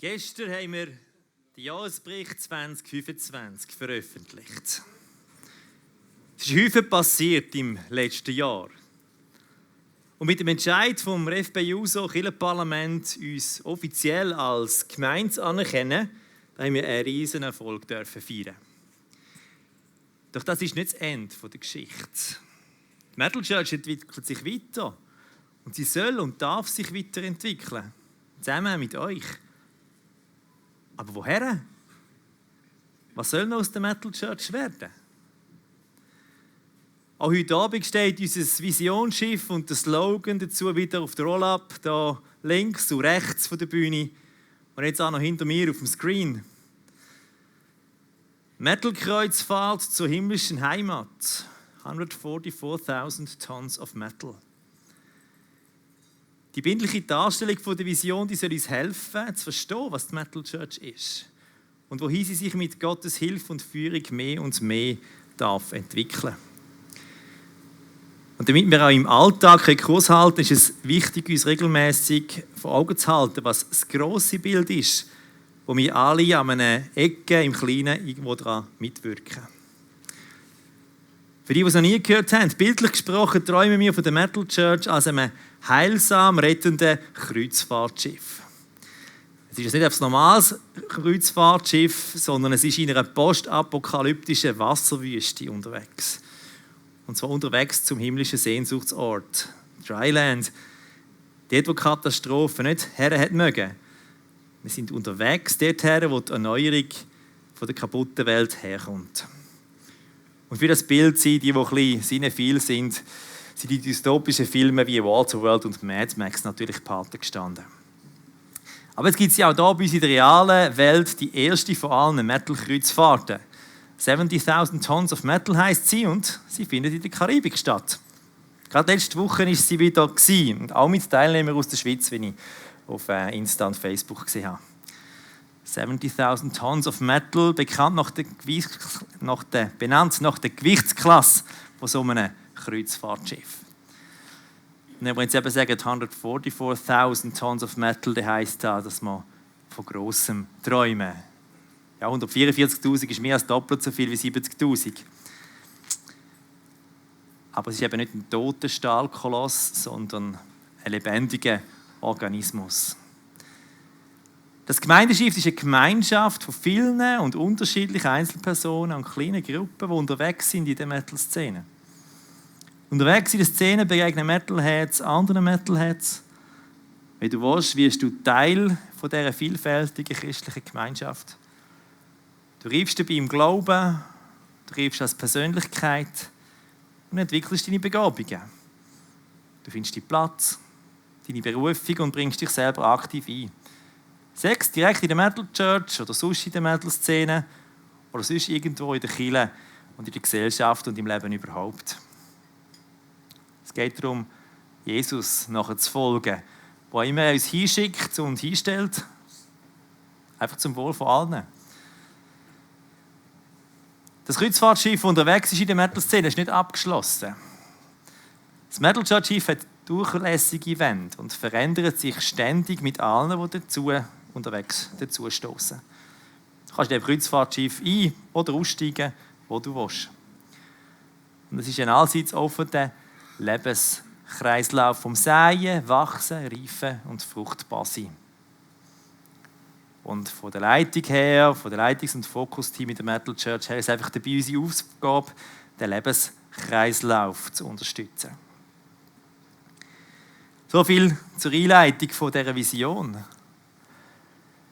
Gestern haben wir den Jahresbericht 2025 veröffentlicht. Es ist häufig passiert im letzten Jahr. Und mit dem Entscheid vom FPJUSO Kirchenparlament, uns offiziell als Gemeinde zu anerkennen, haben wir einen riesen Erfolg feiern. Doch das ist nicht das Ende der Geschichte. Die Metal Church entwickelt sich weiter und sie soll und darf sich weiterentwickeln. Zusammen mit euch. Aber woher? Was soll noch aus der Metal Church werden? Auch heute Abend steht unser Visionsschiff und der Slogan dazu wieder auf der Roll-Up, da links und rechts von der Bühne und jetzt auch noch hinter mir auf dem Screen. Metal-Kreuzfahrt zur himmlischen Heimat. 144.000 Tons of Metal. Die bildliche Darstellung der Vision, die soll uns helfen, zu verstehen, was die Metal Church ist und wohin sie sich mit Gottes Hilfe und Führung mehr und mehr darf entwickeln. Und damit wir auch im Alltag Kurs halten, ist es wichtig, uns regelmäßig vor Augen zu halten, was das grosse Bild ist, wo wir alle an einer Ecke im Kleinen irgendwo daran mitwirken. Für die, die es noch nie gehört haben, bildlich gesprochen träumen wir von der Metal Church als einem heilsam rettenden Kreuzfahrtschiff. Es ist nicht ein normales Kreuzfahrtschiff, sondern es ist in einer postapokalyptischen Wasserwüste unterwegs. Und zwar unterwegs zum himmlischen Sehnsuchtsort, Dryland. Dort, wo Katastrophen nicht her hat mögen. Wir sind unterwegs dorthin, wo die Erneuerung von der kaputten Welt herkommt. Und für das Bild sind die ein bisschen sinneviel sind die dystopischen Filme wie Waterworld und Mad Max natürlich Pate gestanden. Aber jetzt gibt es ja auch hier bei uns in der realen Welt die erste von allen Metal-Kreuzfahrten. 70.000 Tons of Metal heisst sie und sie findet in der Karibik statt. Gerade letzte Woche war sie wieder und auch mit Teilnehmern aus der Schweiz, wie ich auf Insta und Facebook gesehen habe. 70.000 Tons of Metal, benannt nach der Gewichtsklasse von so einem Kreuzfahrtschiff. Und wenn wir jetzt eben sagen 144.000 Tons of Metal, dann heisst das, dass wir von grossem träumen. Ja, 144.000 ist mehr als doppelt so viel wie 70.000. Aber es ist eben nicht ein toter Stahlkoloss, sondern ein lebendiger Organismus. Das Gemeindeschiff ist eine Gemeinschaft von vielen und unterschiedlichen Einzelpersonen und kleinen Gruppen, die unterwegs sind in der Metal-Szene. Unterwegs in der Szene begegnen Metalheads anderen Metalheads. Wenn du willst, wirst du Teil von dieser vielfältigen christlichen Gemeinschaft. Du reifst dabei im Glauben, du reifst als Persönlichkeit und entwickelst deine Begabungen. Du findest deinen Platz, deine Berufung und bringst dich selber aktiv ein. Sei es direkt in der Metal Church oder sonst in der Metal-Szene oder sonst irgendwo in der Kirche und in der Gesellschaft und im Leben überhaupt. Es geht darum, Jesus nachher zu folgen, wo immer er uns hinschickt und hinstellt, einfach zum Wohl von allen. Das Kreuzfahrtschiff unterwegs ist in der Metal-Szene ist nicht abgeschlossen. Das Metal Church-Schiff hat durchlässige Wände und verändert sich ständig mit allen, die unterwegs dazu stoßen. Du kannst in dem Kreuzfahrtschiff ein- oder aussteigen, wo du willst. Und es ist ein allseits offener Lebenskreislauf vom Säen, Wachsen, Reifen und fruchtbar sein. Und von der Leitung her, von der Leitungs- und Fokusteam in der Metal Church her, ist einfach dabei unsere Aufgabe, den Lebenskreislauf zu unterstützen. So viel zur Einleitung von dieser Vision.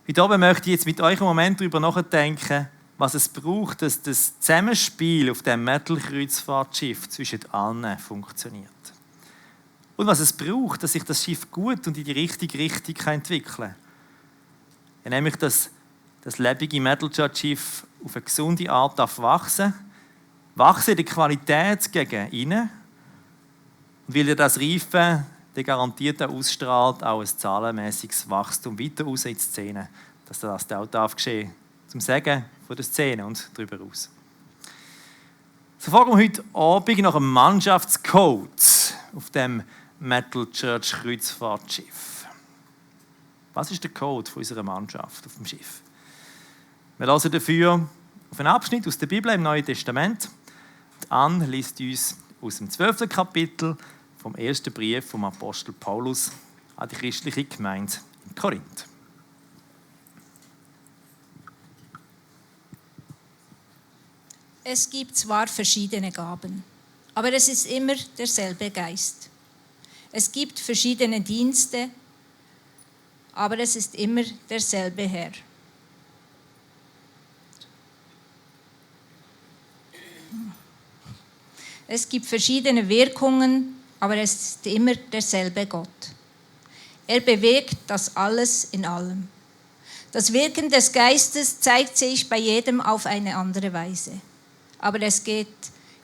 Heute Abend möchte ich jetzt mit euch einen Moment darüber nachdenken, was es braucht, dass das Zusammenspiel auf dem Metal-Kreuzfahrtschiff zwischen allen funktioniert. Und was es braucht, dass sich das Schiff gut und in die richtige Richtung entwickeln kann. Ja, nämlich, dass das lebende Metal Church-Schiff auf eine gesunde Art wachsen in der Qualität gegen innen. Und weil das Reifen der garantiert ausstrahlt auch ein zahlenmäßiges Wachstum weiter raus in die Szene, dass das auch darf geschehen, zum Sagen von der Szene und darüber aus. So fragen wir heute Abend nach einem Mannschaftscode auf dem Metal Church Kreuzfahrtschiff. Was ist der Code unserer Mannschaft auf dem Schiff? Wir hören dafür auf einen Abschnitt aus der Bibel im Neuen Testament. Anne liest uns aus dem 12. Kapitel vom ersten Brief vom Apostel Paulus an die christliche Gemeinde in Korinth. Es gibt zwar verschiedene Gaben, aber es ist immer derselbe Geist. Es gibt verschiedene Dienste, aber es ist immer derselbe Herr. Es gibt verschiedene Wirkungen, aber es ist immer derselbe Gott. Er bewegt das alles in allem. Das Wirken des Geistes zeigt sich bei jedem auf eine andere Weise. Aber es geht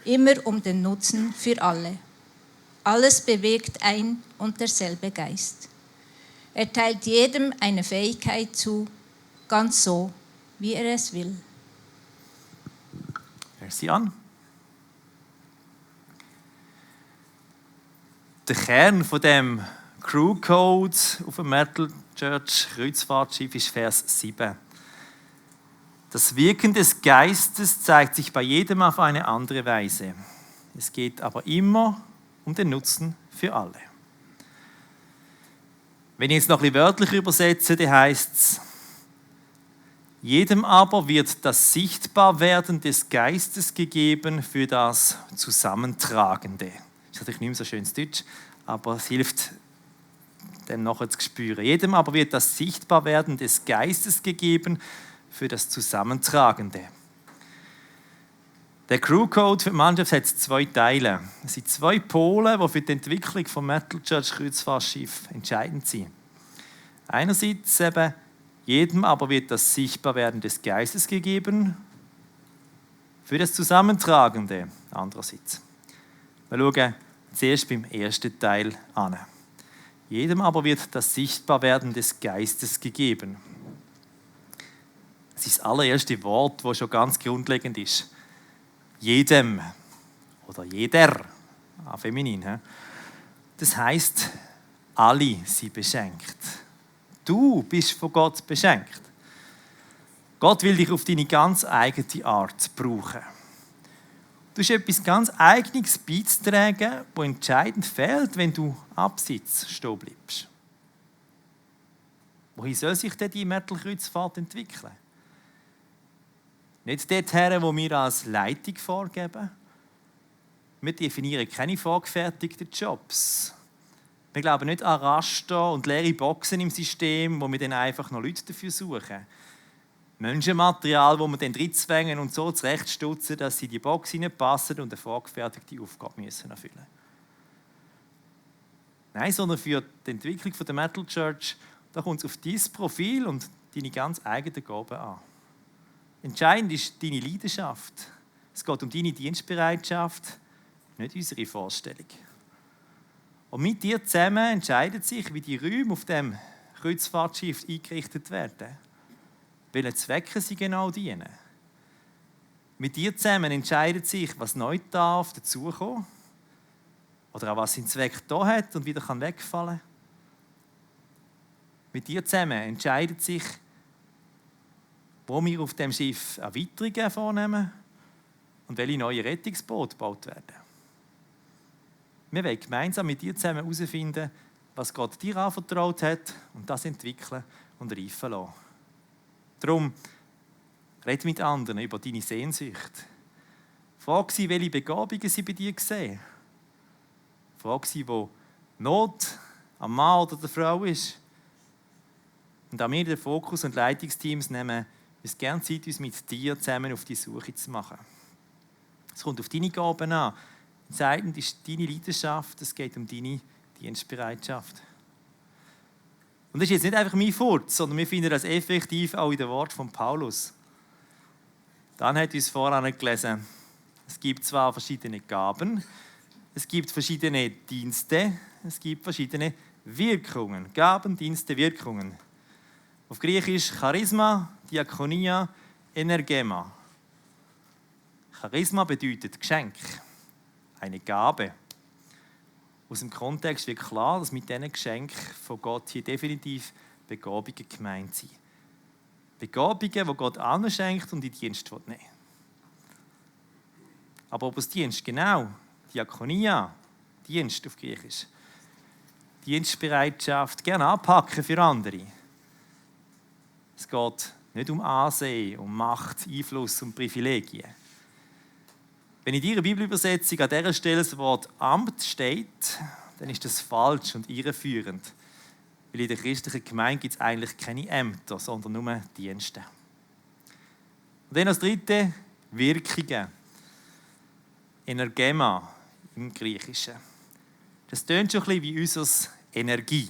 immer um den Nutzen für alle. Alles bewegt ein und derselbe Geist. Er teilt jedem eine Fähigkeit zu, ganz so, wie er es will. Merci, Anne. Der Kern von dem Crew Code auf dem Metal Church Kreuzfahrtschiff ist Vers 7. Das Wirken des Geistes zeigt sich bei jedem auf eine andere Weise. Es geht aber immer um den Nutzen für alle. Wenn ich jetzt noch ein bisschen wörtlich übersetze, dann heisst es, jedem aber wird das Sichtbarwerden des Geistes gegeben für das Zusammentragende. Das ist natürlich nicht mehr so schönes Deutsch, aber es hilft, dem nachher zu spüren. Jedem aber wird das Sichtbarwerden des Geistes gegeben für das Zusammentragende. Der Crew-Code für die Mannschaft hat 2 Teile. Es sind 2 Pole, die für die Entwicklung des Metal Church Kreuzfahrtschiff entscheidend sind. Einerseits eben, jedem aber wird das Sichtbarwerden des Geistes gegeben für das Zusammentragende. Andererseits. Wir schauen zuerst beim ersten Teil an. Jedem aber wird das Sichtbarwerden des Geistes gegeben. Das ist das allererste Wort, das schon ganz grundlegend ist. Jedem oder jeder, feminin. Das heisst, alle sind beschenkt. Du bist von Gott beschenkt. Gott will dich auf deine ganz eigene Art brauchen. Du hast etwas ganz Eigenes beizutragen, das entscheidend fehlt, wenn du abseits stehen bleibst. Wohin soll sich denn die Metal-Kreuzfahrt entwickeln? Nicht dorthin, wo wir als Leitung vorgeben. Wir definieren keine vorgefertigten Jobs. Wir glauben nicht an Raster und leere Boxen im System, wo wir dann einfach noch Leute dafür suchen. Menschenmaterial, wo wir dann reinzwängen und so zurechtstutzen, dass sie in die Box hineinpassen und eine vorgefertigte Aufgabe müssen erfüllen. Nein, sondern für die Entwicklung der Metal Church, da kommt es auf dein Profil und deine ganz eigenen Gaben an. Entscheidend ist deine Leidenschaft. Es geht um deine Dienstbereitschaft, nicht unsere Vorstellung. Und mit dir zusammen entscheidet sich, wie die Räume auf dem Kreuzfahrtschiff eingerichtet werden. Welchen Zwecken sie genau dienen. Mit dir zusammen entscheidet sich, was neu darf dazukommen oder auch was seinen Zweck da hat und wieder wegfallen kann. Mit dir zusammen entscheidet sich, wo wir auf dem Schiff Erweiterungen vornehmen und welche neue Rettungsboote gebaut werden. Wir wollen gemeinsam mit dir zusammen herausfinden, was Gott dir anvertraut hat und das entwickeln und reifen lassen. Darum, red mit anderen über deine Sehnsucht. Frag sie, welche Begabungen sie bei dir sehen. Frag sie, wo Not am Mann oder der Frau ist. Und auch wir, den Fokus- und Leitungsteams, nehmen uns gerne Zeit, uns mit dir zusammen auf die Suche zu machen. Es kommt auf deine Gaben an. Entscheidend ist deine Leidenschaft, es geht um deine Dienstbereitschaft. Und das ist jetzt nicht einfach mein Furz, sondern wir finden das effektiv auch in den Worten von Paulus. Dann hat uns voran gelesen, es gibt zwar verschiedene Gaben, es gibt verschiedene Dienste, es gibt verschiedene Wirkungen. Gaben, Dienste, Wirkungen. Auf Griechisch Charisma, Diakonia, Energema. Charisma bedeutet Geschenk, eine Gabe. Aus dem Kontext wird klar, dass mit diesen Geschenken von Gott hier definitiv Begabungen gemeint sein. Begabungen, die Gott anschenkt und in den Dienst nehmen will. Aber ob es Dienst genau, Diakonia, Dienst auf Griechisch, Dienstbereitschaft, gerne anpacken für andere. Es geht nicht um Ansehen, um Macht, Einfluss und Privilegien. Wenn in Ihrer Bibelübersetzung an dieser Stelle das Wort Amt steht, dann ist das falsch und irreführend. Weil in der christlichen Gemeinde gibt es eigentlich keine Ämter, sondern nur Dienste. Und dann als dritte Wirkungen. Energema im Griechischen. Das tönt schon ein bisschen wie unser Energie.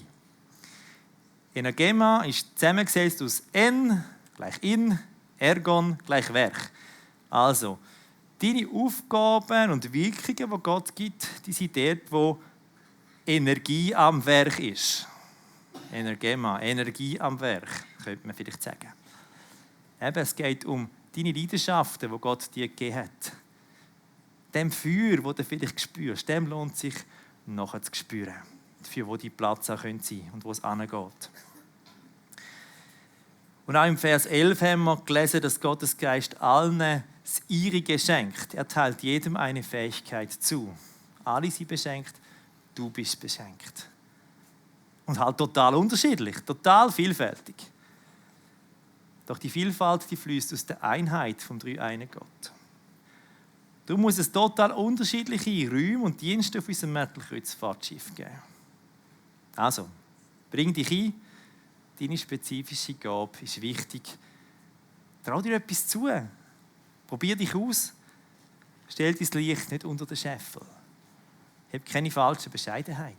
Energema ist zusammengesetzt aus En gleich In, Ergon gleich Werk. Also, deine Aufgaben und Wirkungen, die Gott gibt, die sind dort, wo Energie am Werk ist. Energema, Energie am Werk, könnte man vielleicht sagen. Eben, es geht um deine Leidenschaften, die Gott dir gegeben hat. Dem Feuer, das du vielleicht spürst, dem lohnt sich nachher zu spüren. Für wo die Platz auch sein könnte und wo es hingeht. Und auch im Vers 11 haben wir gelesen, dass Gottes Geist allen das Ihrige schenkt. Er teilt jedem eine Fähigkeit zu. Alle sind beschenkt, du bist beschenkt. Und halt total unterschiedlich, total vielfältig. Doch die Vielfalt, die fließt aus der Einheit vom dreieinen Gott. Darum muss es total unterschiedliche Räume und Dienste auf unserem Märtlenkreuzfahrtschiff geben. Also, bring dich ein, deine spezifische Gabe ist wichtig. Trau dir etwas zu. Probier dich aus. Stell dein Licht nicht unter den Scheffel. Hab keine falsche Bescheidenheit.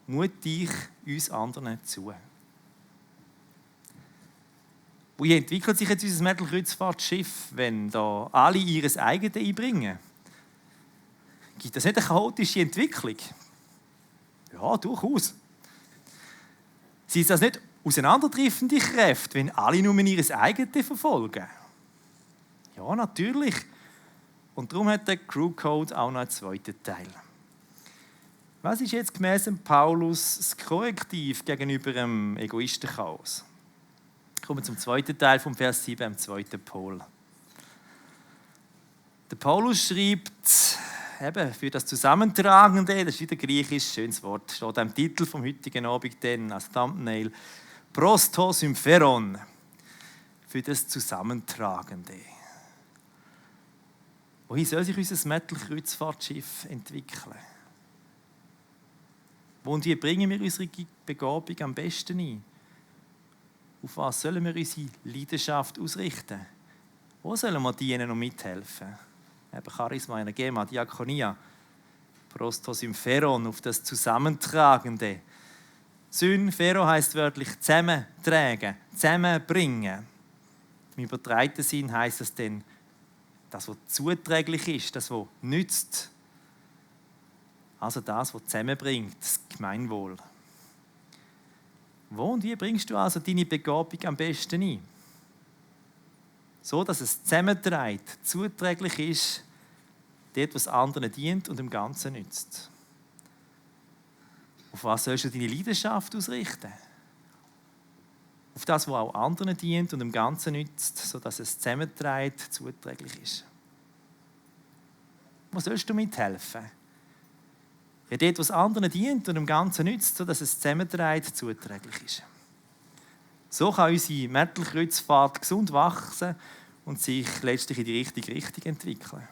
Mut dich uns anderen zu. Wie entwickelt sich jetzt unser Märtlenkreuzfahrtschiff, wenn da alle ihres eigenes einbringen? Gibt das nicht eine chaotische Entwicklung? Ja, durchaus. Sind das nicht auseinanderdriftende Kräfte, wenn alle nur ihres eigenes verfolgen? Ja, natürlich. Und darum hat der Crew Code auch noch einen zweiten Teil. Was ist jetzt gemäss Paulus das Korrektiv gegenüber dem Egoistenchaos? Kommen wir zum zweiten Teil vom Vers 7, im zweiten Pol. Der Paulus schreibt eben für das Zusammentragende, das ist wieder griechisch, schönes Wort, steht am Titel vom heutigen Abend dann als Thumbnail, Prostosympheron, für das Zusammentragende. Wohin soll sich unser Märtlenkreuzfahrtschiff entwickeln? Wo und wie bringen wir unsere Begabung am besten ein? Auf was sollen wir unsere Leidenschaft ausrichten? Wo sollen wir dienen und mithelfen? Eben Charisma, Energema, Diakonia, Prostosympheron, auf das Zusammentragende. Synphero heisst wörtlich zusammentragen, zusammenbringen. Im übertragenen Sinn heisst es dann, das, was zuträglich ist, das, was nützt. Also das, was zusammenbringt, das Gemeinwohl. Wo und wie bringst du also deine Begabung am besten ein? So, dass es zusammenträgt, zuträglich ist, dort, was anderen dient und dem Ganzen nützt. Auf was sollst du deine Leidenschaft ausrichten? Auf das, was auch anderen dient und dem Ganzen nützt, sodass es zusammenträgt, zuträglich ist. Wo sollst du mithelfen? Ja, dort, was anderen dient und dem Ganzen nützt, sodass es zusammenträgt, zuträglich ist. So kann unsere Märtlenkreuzfahrt gesund wachsen und sich letztlich in die richtige Richtung entwickeln.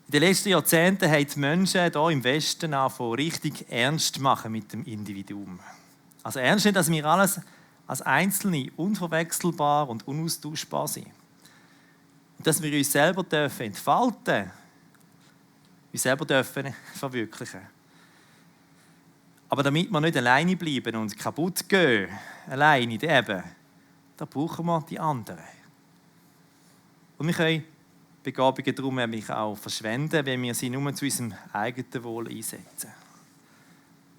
In den letzten Jahrzehnten haben die Menschen hier im Westen angefangen, richtig ernst zu machen mit dem Individuum. Also ernst nicht, dass wir alles als Einzelne unverwechselbar und unaustauschbar sind. Und dass wir uns selber entfalten dürfen, uns selber verwirklichen. Aber damit wir nicht alleine bleiben und kaputt gehen, alleine eben, da brauchen wir die anderen. Und wir können Begabungen darum nämlich auch verschwenden, wenn wir sie nur zu unserem eigenen Wohl einsetzen.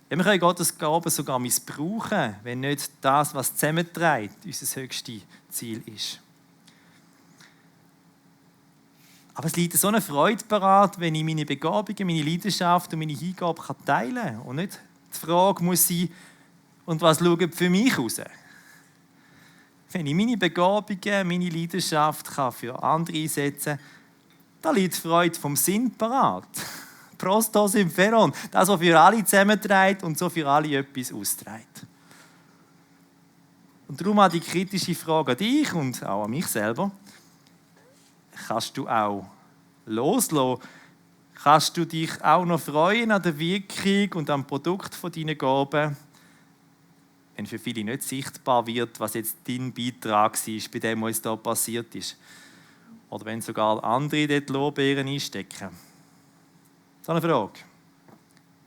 Ja, wir können Gottes Gaben sogar missbrauchen, wenn nicht das, was zusammenträgt, unser höchstes Ziel ist. Aber es liegt so eine Freude parat, wenn ich meine Begabungen, meine Leidenschaft und meine Hingabe teilen kann und nicht die Frage muss sein, und was schaut für mich raus? Wenn ich meine Begabungen, meine Leidenschaft kann für andere einsetzen kann, da liegt die Freude vom Sinn parat. Prostos im Ferron, das, was für alle zusammenträgt und so für alle etwas austrägt. Und darum auch die kritische Frage an dich und auch an mich selber. Kannst du auch loslassen? Kannst du dich auch noch freuen an der Wirkung und am Produkt von deinen Gaben, wenn für viele nicht sichtbar wird, was jetzt dein Beitrag war, bei dem, was da passiert ist? Oder wenn sogar andere dort Lorbeeren einstecken? So eine Frage.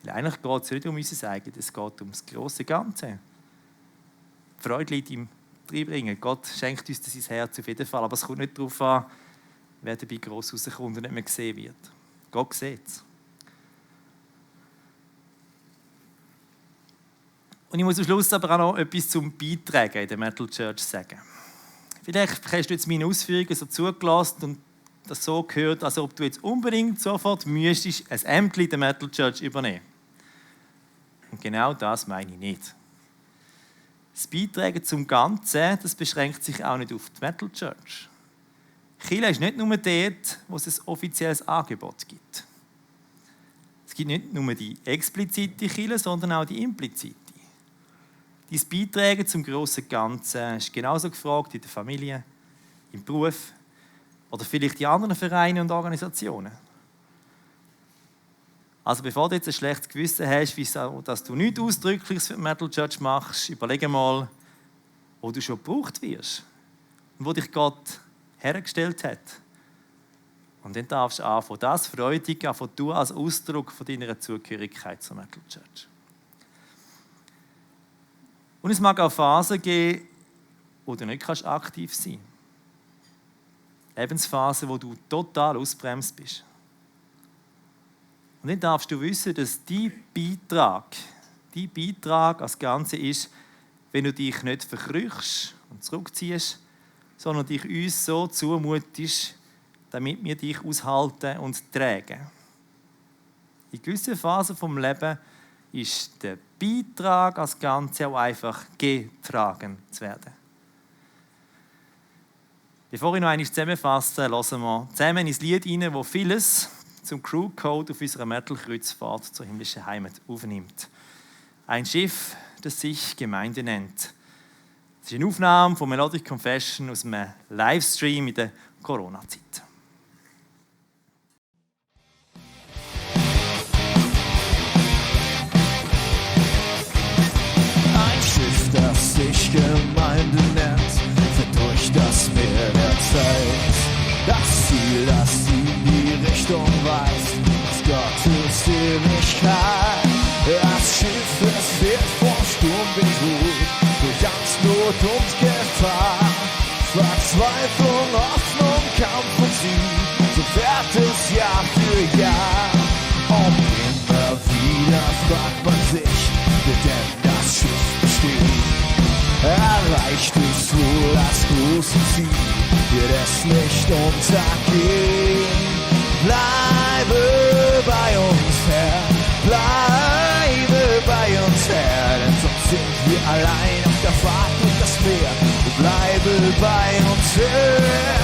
Weil eigentlich geht es nicht um unser eigenes, es geht um das grosse Ganze. Die Freude liegt im Reinbringen. Gott schenkt uns das ins Herz auf jeden Fall. Aber es kommt nicht darauf an, wer dabei gross rauskommt und nicht mehr gesehen wird. Gott sieht es. Und ich muss am Schluss aber auch noch etwas zum Beitragen in der Metal Church sagen. Vielleicht hast du jetzt meine Ausführungen so zugelassen und das so gehört, als ob du jetzt unbedingt sofort müsstest ein Ämtchen in der Metal Church übernehmen. Und genau das meine ich nicht. Das Beitragen zum Ganzen, das beschränkt sich auch nicht auf die Metal Church. Kirche ist nicht nur dort, wo es ein offizielles Angebot gibt. Es gibt nicht nur die explizite Kirche, sondern auch die implizite. Dein Beitragen zum grossen Ganzen ist genauso gefragt in der Familie, im Beruf oder vielleicht in anderen Vereinen und Organisationen. Also bevor du jetzt ein schlechtes Gewissen hast, dass du nichts Ausdrückliches für die Metal Church machst, überlege mal, wo du schon gebraucht wirst und wo dich Gott hergestellt hat. Und dann darfst du anfangen, das freudig tun als Ausdruck von deiner Zugehörigkeit zur Metal Church. Und es mag auch Phasen geben, wo du nicht aktiv sein kannst. Lebensphasen, wo du total ausbremst bist. Und dann darfst du wissen, dass dein Beitrag als Ganze ist, wenn du dich nicht verkrüchst und zurückziehst, sondern dich uns so zumutest, damit wir dich aushalten und tragen. In gewissen Phasen des Lebens ist der Beitrag als Ganze auch einfach getragen zu werden. Bevor ich noch einmal zusammenfasse, hören wir zusammen ins Lied rein, das vieles zum Crewcode auf unserer Metal-Kreuzfahrt zur himmlischen Heimat aufnimmt. Ein Schiff, das sich Gemeinde nennt. Das ist eine Aufnahme von Melodic Confession aus einem Livestream in der Corona-Zeit. Ein Schiff, das sich Gemeinde nennt, fährt durch das Meer der Zeit. Das Ziel, das in die Richtung weist, ist Gottes Ewigkeit. Das Schiff, es wird vom Sturm bedroht, durch Angst, Not und Gefahr. Verzweiflung, Hoffnung, Kampf und Sieg, so fährt es Jahr für Jahr. Und immer wieder fragt man sich, wie denn das Schiff besteht. Erreicht es wohl das große Ziel, wird es nicht untergehen. Bleibe bei uns, Herr, bleibe bei uns, Herr, denn sonst sind wir allein auf der Fahrt durch das Meer. Bleibe bei uns, Herr.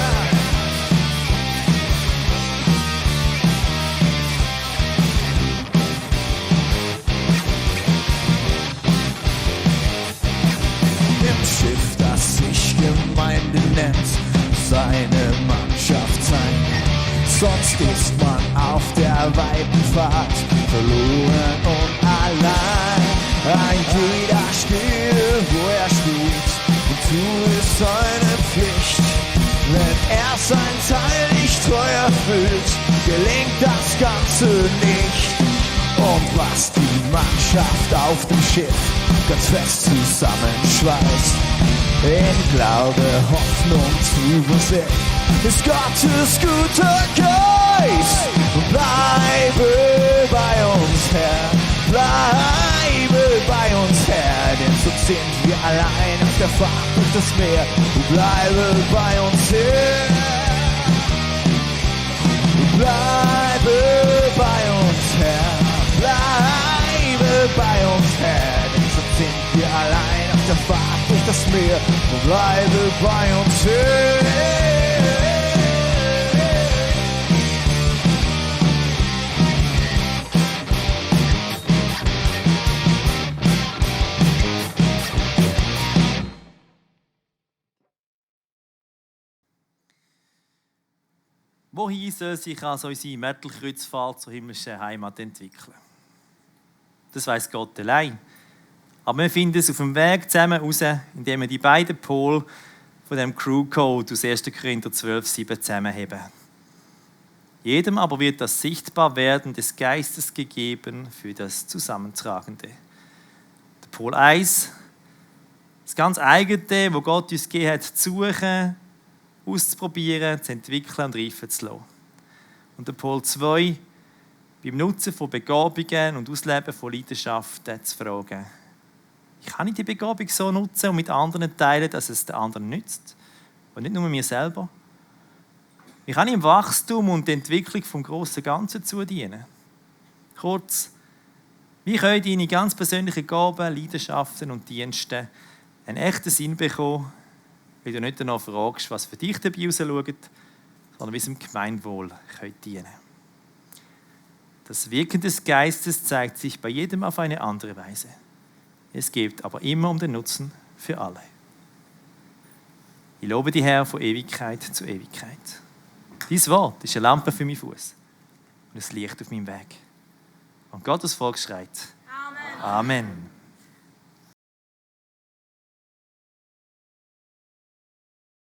Schiff, das sich Gemeinde nennt, seine Mannschaft sein. Sonst ist man auf der weiten Fahrt verloren und allein. Ein jeder stehe, wo er steht, und tue seine Pflicht. Wenn er sein Teil nicht treu erfüllt, gelingt das Ganze nicht. Und was die Mannschaft auf dem Schiff ganz fest zusammenschweißt, in Glaube, Hoffnung, Zuversicht, ist Gottes guter Geist. Und bleibe bei uns, Herr, bleibe bei uns, Herr, denn sonst sind wir allein auf der Fahrt durch das Meer. Und bleibe bei uns, Herr, bleibe bei uns, Herr. Bleibe bei uns, uns mehr und bleibe bei uns hier. Wohin soll sich also unsere Metal-Kreuzfahrt zur himmlischen Heimat entwickeln? Das weiss Gott allein. Aber wir finden es auf dem Weg zusammen heraus, indem wir die beiden Pole von dem Crew-Code aus 1. Korinther 12,7 zusammenheben. Jedem aber wird das Sichtbarwerden des Geistes gegeben für das Zusammentragende. Der Pol 1, das ganz eigene, wo Gott uns gegeben hat, zu suchen, auszuprobieren, zu entwickeln und reifen zu lassen. Und der Pol 2, beim Nutzen von Begabungen und Ausleben von Leidenschaften zu fragen. Wie kann ich die Begabung so nutzen und mit anderen teilen, dass es den anderen nützt? Und nicht nur mir selber. Wie kann ich im Wachstum und der Entwicklung vom grossen Ganzen zudienen? Kurz, wie können deine ganz persönlichen Gaben, Leidenschaften und Dienste einen echten Sinn bekommen, weil du nicht danach fragst, was für dich dabei rausschaut, sondern wie es dem Gemeinwohl dienen können. Das Wirken des Geistes zeigt sich bei jedem auf eine andere Weise. Es geht aber immer um den Nutzen für alle. Ich lobe dich, Herr, von Ewigkeit zu Ewigkeit. Dein Wort ist eine Lampe für meinen Fuß und ein Licht auf meinem Weg. Und Gottes Volk schreit: Amen. Amen.